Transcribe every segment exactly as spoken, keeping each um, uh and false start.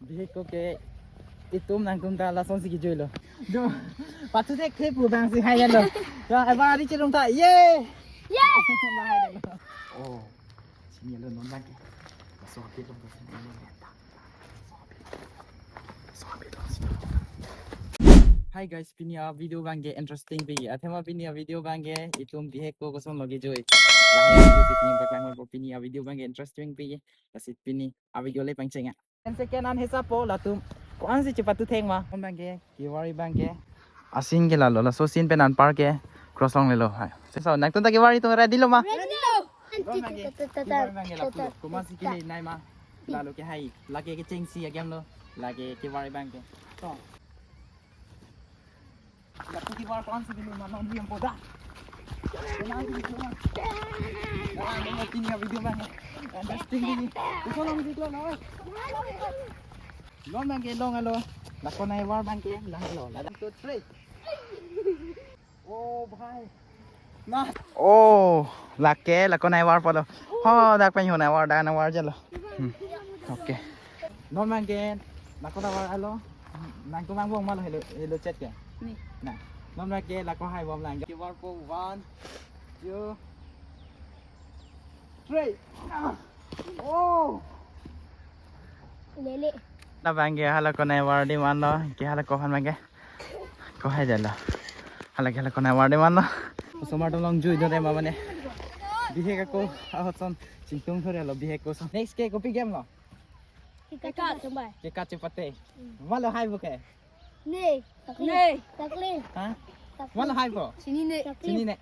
Bihek ako ke itum nangtum ta lasonsi kejuilo. Jo, pathu thekthe pu bangsi haidetlo. Jo, ebar ari chirung ta. Ye! Ye! Lahai detlo. Oh, chinilo non abangke. Laso aphi long, laso aphi long. Hi guys, pini avideo abangke interesting pi. Athema pini avideo abangke itum bihek ako kosonlo kejui. Lahai video si pini paklang mo, pini avideo abangke interesting pi. Lasi pini avideo le pangcheng. Ten second an hisap po latum. Ko-ansi chepathu thek ma? Abangke, kevar abangke. Asing ke lalo, laso sing pen anpar ke cross longlelo hai. So, nangtum ta kevar atum ready lo ma? Ready lo. Abangke, kevar abangke lapu. Komatsi kelenei ma? Lalo kehai. Lake kechengsi a-game lo. Lake kevar abangke. So. Lapu kevar ko-ansi kele ma, non ahem po da. Kena si video ma. Ah, non pini avideo abang. Interesting ini. Ito lang video na, oy. Non abangke longlo. Lapu neivar abangke. Lalo. Ladak two, three. Oh, bhai. Na. Oh, lake, lapu neivar pulo. Ho, dak pen ho neivar, dak neivar jalo. Hmm. Okay. Non abangke, lapu neivarlo. Nangtum angbong ma lo helo, helo chet ke? Ni. Na. Non abangke, lapu haibom lang. Kevar po, one, two, three. Ah. Oh. Lele. Labangke hala ko neivar demand lo, ke hala ko-an abangke. Ko haidetlo. Hala ke hala ko neivar demand lo. Osomar atum along jui do tema mane. Bihek ako ahut ason chingtung thurelo bihek ako ason. Next ke kopi game lo? Kekat, kekat chepate. Kekat chepate. Hmm. Ma lo haipo ke? Ne. Ne. Takle. Ha? Takle. Ma lo haipo? Chinine. Takle. Chinine.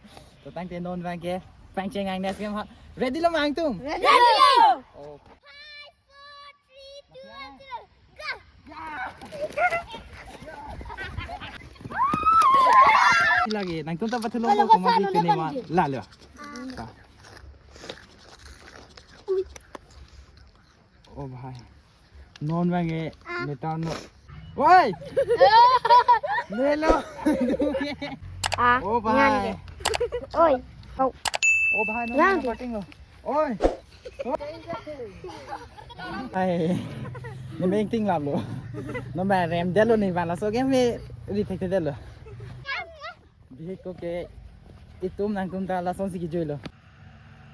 To tangte non abangke pangcheng ang next game ha. Ready lo ma nangtum? Ready lo. Oh. Five, four, three, two, one, zero, go. Lagi, nangtum ta pathu long. Halo, ko komatsi, halo, kene ma. Halo. Lalo. Ah. Oh, bhai. Non abangke, ah, meter no. Woi! Nelo. Ah, oh, bhai. Ngan ke. Oi. Oh. Oh, bhai, non, ngan ke. Parking lo. Oi. Ai. Ne meng ting lap lo. Non abang remdetlo ne abang laso game me ri thekthedetlo. Bihek ako ke itum nangtum ta lasonsi kejuilo.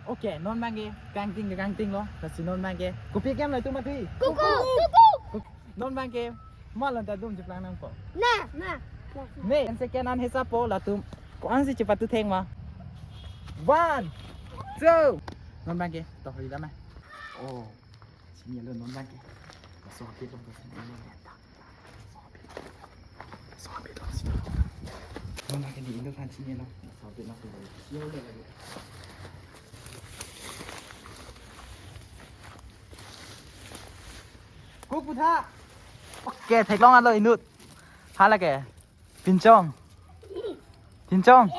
Okay, non abangke kangting ke kangtinglo. Lasi non abangke kopi game lo itum matui? Kuku, kuku. Kuk-, non abangke ma lo ta dum cheplang nangpo? Na, na. Ne, ten second an hisap po latum. Ko-ansi chepathu thek ma? One, two. Non abangke, toh ri dam ma. Oh, chinilo non abangke. Laso aphi long, laso aphi long. Sopi lo sita. Mama ke di Indo kan sini lo. Sopi lo sita. Sini lo lagi. Ko putha. Okay, theklong alo inut. Hala ke. Pinchong. Pinchong.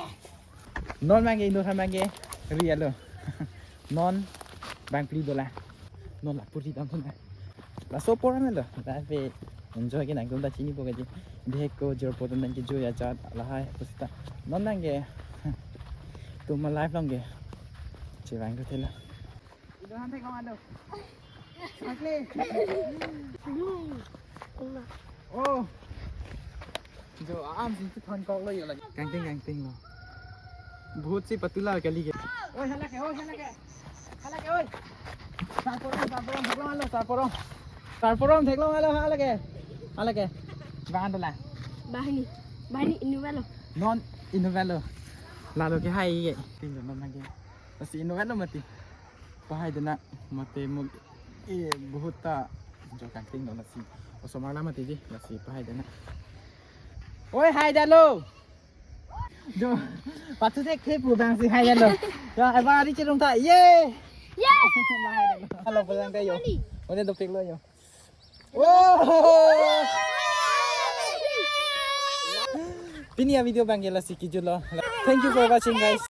Non abangke inut abangke ri alo. Non bang phli dola. Non lapu ri dam thun. Laso apor anelo. Lapen enjoy ke nangtum ta chinipo kedi. Bihek ako jor po atum nangkejui ajat lahai pusita. Non abangke. Itum a-life along ke. Chevang ko thela. Ido han theklong ado. Sakle. Oh. Jo, a-am si thon kok lo yo la. Kangting kangting lo. Bahut si patula kali ke. Oi, hala ke, oi, hala ke. Hala ke, oi. Sarporom, sarporom, theklong alo, sarporom. Sarporom, theklong alo, hala ke. Hala ke. Bang dola. Bahini. Bahini inut avelo. Non inut avelo. Lalo kehai ye. Tin do non lagi. Lasi inut avelo mati. Pahai dena mate mo, eh, bahut ta jo kangting lo lasi. Osomar la mati di, lasi pahai dena. Oi, haidetlo. Jo, pathu thekthe pu bangsi haidetlo. Ya, ebar ari chirung ta. Ye! Ye! Halo, palang kayo. Ode dopik lo yo. Oh! Pini avideo abangke lasi kejutlo. Thank you for watching, guys.